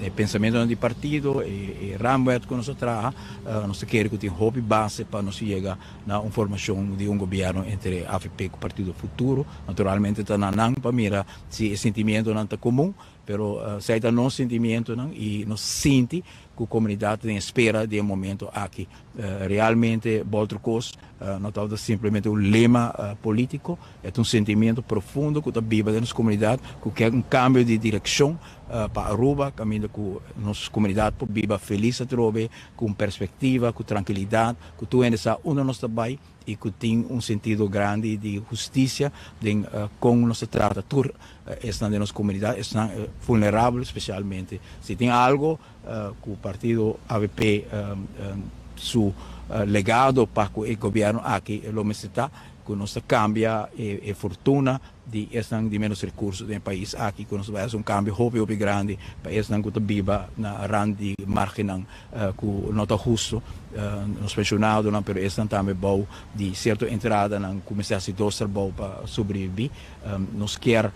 e pensamentonan di partido, e raamwet ku nos a traha, Nos ta kere ku tin hopi base pa nos yega na un formashon di un gobièrnu entre avp ku Partido Futuro. Naturalmente ta na nan pa mira si e sentimientonan ta komun, pero esei ta nos sentimientonan i nos sinti ku komunidat ta den espera di e momento aki. Realmente bolter kos no tabata simplemente un lema polítiko, e ta un sentimiento profundo ku ta biba den nos komunidat ku ke un kambio di direkshon Pa Aruba, caminda cu nos comunidad por biba feliz atrobe, cu un perspectiva, cu trankilidad, cu tur hende sa unda nos ta bay y cu tin un sentido grandi di husticia den con nos ta trata tur esnan den nos comunidad, esnan vulnerabel specialmente. Si tin algo cu partido avp su legado pa cu e gobierno aki lo mester ta, cu nos ta cambia e fortuna di esnan di menos recurso den e pais aki cu nos ta bay haci un cambio hopi hopi grandi pa esnan cu ta biba na rand di margennan cu no ta husto, nos pensionadonan pero esnan tambe bou di cierto entradanan cu mester haci dos trabou pa sobrevivi. Nos kier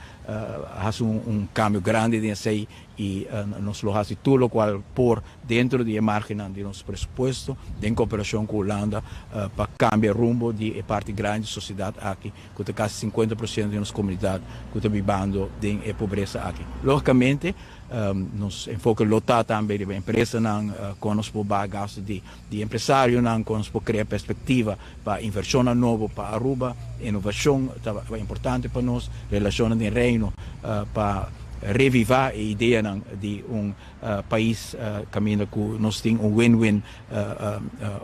haci un cambio grandi den esey y nos lo haci tur locual por dentro di e margennan di nos presupuesto den cooperacion cu Hulanda pa cambia rumbo di e parti grandi di sociedad aki ku ta kasi 50% di nos komunidat ku ta bibando den e pobresa aki. Lógikamente, nos enfoke lo ta tambe riba empresanan, kon nos por baha gastu di di empresarionan, kon nos por krea perspektiva pa invershonnan nobo pa Aruba. Inovashon ta importante pa nos, relashonnan den Reino pa revivá e ideanan di un pais kaminda ku nos tin un win-win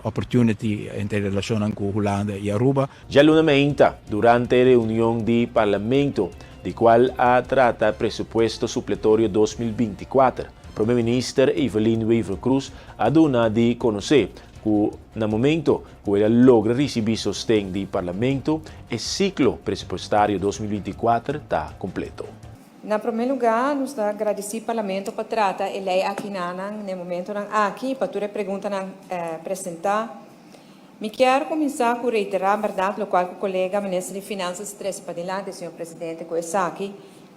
opportunity entre relashonnan ku Hulanda i Aruba. Djaluna meinta, durante reunion di Parlamento, di cual a trata presupuesto supletorio 2024, Prome Minister Evelyn Wever-Croes a duna di conoce cu na momento cu el a logra ricibi sosten di Parlamento, e ciclo presupuestario 2024 ta completo. Na promé lugá nos ta gradisí Parlamento pa trata e lei aki nanan na e momentonan aki pa tur e preguntanan presentá. Mi kier kuminsá ku reiterá bèrdat lokual ku kolega Minister di Finansas a trese padilanti, señor Presidente, ku esaki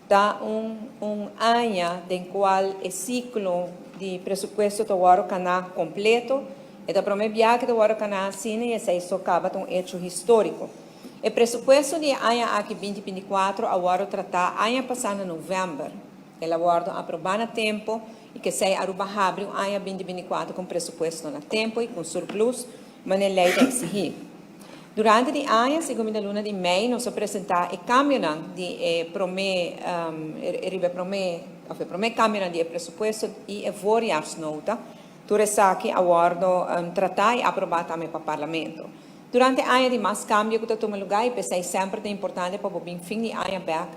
ta un un aña den kual e siklo di presupuesto ta wòrdu kaná kompleto. E ta promé biaha ku ta wòrdu kaná asina i esei so kaba ta un echo históriko. E presupuesto di e aña aki 2024 a wòrdu tratá aña pasá na novèmber. El a wòrdu aprobá na tempu i k'esei Aruba habri un aña 2024 ku un presupuesto na tempu i ku un surplus manera lei ta eksigí. Durante di aña, segun mi na luna di mei, nos a presentá e kambionan di e promé riba e promé òf e promé kambionan di e presupuesto i e voorjaarsnota. Tur esaki a wòrdu tratá i aprobá tambe pa Parlamento. Durante aña di mas kambio ku ta tuma lugá i p'esei semper ta importante pa bo bin fin di aña bèk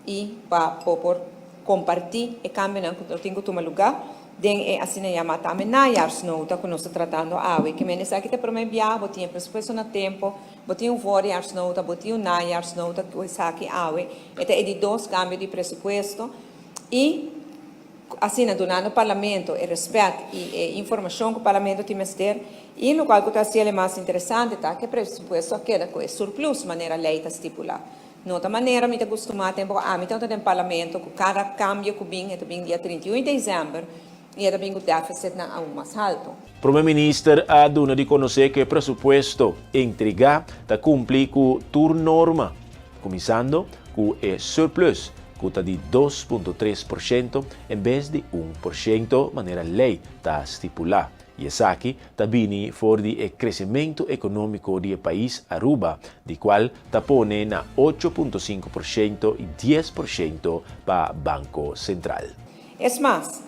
i pa bo por kompartí e kambionan ku lo tin ku tuma lugá den e asina yamá tambe najaarsnota ku nos ta tratando awe. Ke men esaki ta e promé biaha, bo tin e presupuesto na tempu, bo tin un voorjaarsnota, bo tin un najaarsnota ku esaki awe e ta e di dos kambio di presupuesto i asina dunando Parlamento e rèspèt i e informashon ku Parlamento tin mester i lokual ku ta hasiel e mas interesante ta ku e presupuesto a keda ku e surplus manera lei ta stipulá. No ta manera mi ta gustumá tempu ku ami tabata den Parlamento ku kada kambio ku bin e ta bin dia 31 di desèmber i e ta bin ku dèfisitnan aun mas haltu. Prome Minister a duna di konosé ku e presupuesto entregá ta kumpli ku tur norma, kuminsando ku e surplus ku ta di 2.3% en bes di 1% manera lei ta stipulá. I esaki ta bini for di e kresementu ekonómiko di e pais Aruba, di kual ta pone na 8.5% i 10% pa Banko Sentral. Es mas,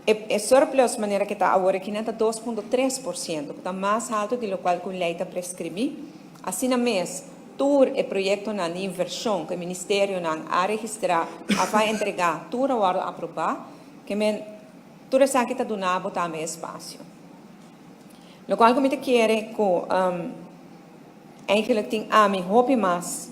e e surplus manera ke ta awor akinan ta 2.3%, ku ta mas haltu di lokual ku lei ta preskribí. Asina mes, tur e proyektonan di invershon ku e ministerionan a registrá òf a entregá tur a wòrdu aprobá, ke men Tur esaki ta duna bo tambe espasio. Lokual ku mi ta kere ku eigenlik tin ami hopi mas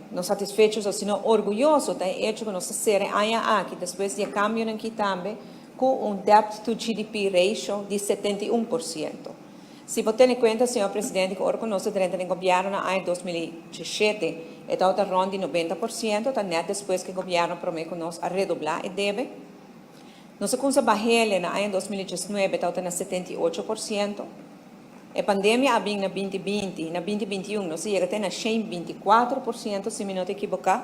no satisfecho so sino orguyoso ta e echo ku nos ta sera e aña aki despues di e kambionan aki tambe ku un debt to GDP ratio di 71%. Si bo tene kuenta señor presidente ku ora ku nos a drenta den gobièrnu na aña 2017 e tabata rònt di 90% ta nèt despues ku e gobièrnu promé ku nos a redoblá e debe. Nos a kumsa bahele na aña 2019 tabata na 78%. E pandemia a bin na 2020 i na 2021 nos a yega te na 124% si mi no ta ekiboká.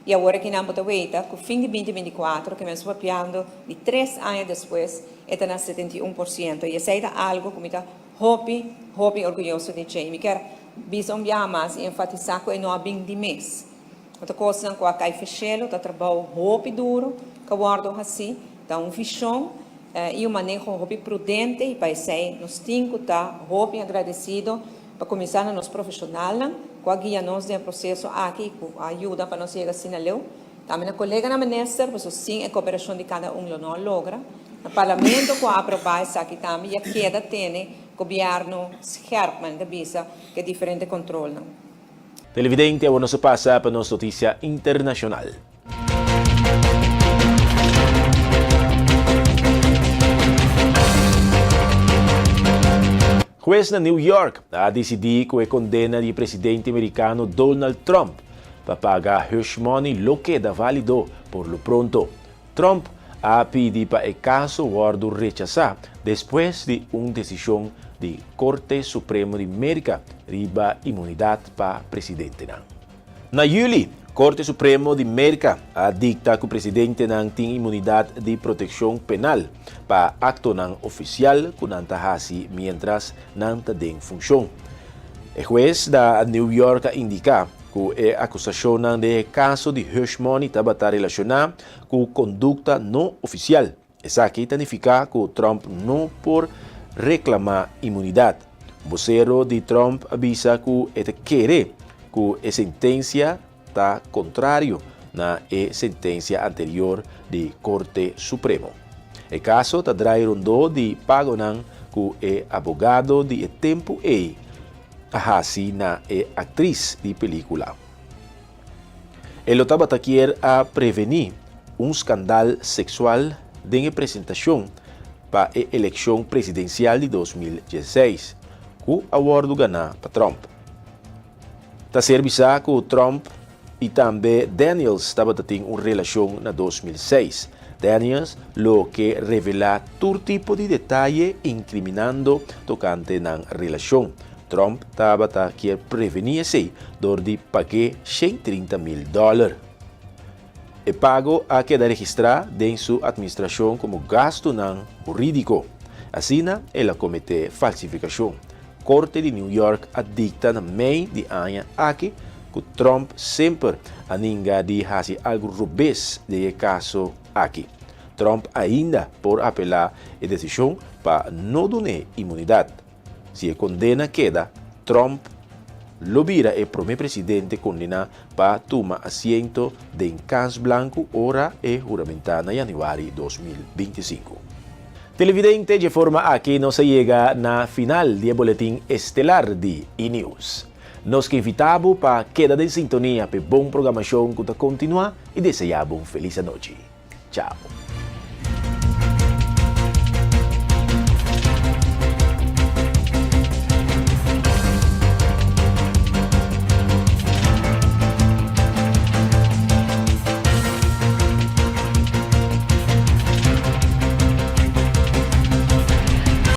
I awor akinan bo ta weita ku fin di 2024 ke men papiando di tres aña despues e ta na 71%. I esei ta algu ku mi ta hopi hopi orguyoso di dje. I mi kier bisa un biaha mas i enfatisá ku e no a bin di mes. No ta kosnan ku a kai feshelo, ta trabou hopi duru ku a wòrdu hasí, ta un vishon i un maneho hopi prudente i pa esei nos tin ku ta hopi agradesido pa kuminsá na nos profeshonalnan ku a guia nos den e proseso aki i ku a yuda pa nos yega asina leu. Tambe na koleganan minister, pasobra sin e koperashon di kada un lo no a logra. Na parlamento ku a aprobá esaki tambe i a keda tene gobièrnu scherp, manera ta bisa, ku e diferente kontrolnan. Televidente, awor nos a pasa pa nos noticia internacional. Hues na New York a dicidi cu e condena di presidente Mericano Donald Trump pa paga hush money lo keda valido por lo pronto. Trump a pidi pa e kaso wòrdu rechasá despues di un desishon di Korte Supremo di Merka riba imunidat pa presidentenan. Na yüli, Korte Supremo di Merka a dikta ku presidentenan tin imunidat di protekshon penal pa aktonan ofisial ku nan ta hasi miéntras nan ta den funshon. E hues na New York a indiká ku e akusashonnan den e kaso di hush money tabata relashoná ku kondukta no ofisial. Esaki ta nifiká ku Trump no por reklamá imunidat. Un bosero di Trump a bisa ku e ta kere ku e sentensia ta kontrario na e sentensia anterior di Korte Supremo. E kaso ta drai rondó di pagonan ku e abogado di e tempu ei a hasi na e aktris di pelíkula. E lo tabata kier a prevení un skandal seksual den e presentashon pa e elekshon presidensial di 2016. ku a wòrdu ganá pa Trump. Ta ser bisá ku Trump i tambe Daniels tabata tin un relashon na 2006. Daniels lo ke revelá tur tipo di detaye inkriminando tokante nan relashon. Trump tabata kier prevení esei dor di pag'é 130 mil dòler. E pago a keda registrá den su atministrashon komo gastunan hurídiko. Asina el a kometé falsifikashon. Korte di New York a dikta na mei di aña aki ku Trump semper a ninga di hasi algu robes den e kaso aki. Trump ainda por apelá e desishon pa no dun'é inmunidat. Si e kondena keda, Trump lo bira e promé presidente kondená pa tuma asiento den Kas Blanku ora e huramentá na yanüari 2025. Televidente, dje forma aki nos a yega na final di e boletin estelar di E-News. Nos ke invitá bo pa keda den sintonia p'e bon programashon ku ta kontinuá i deseá bo un felis anochi. Chao.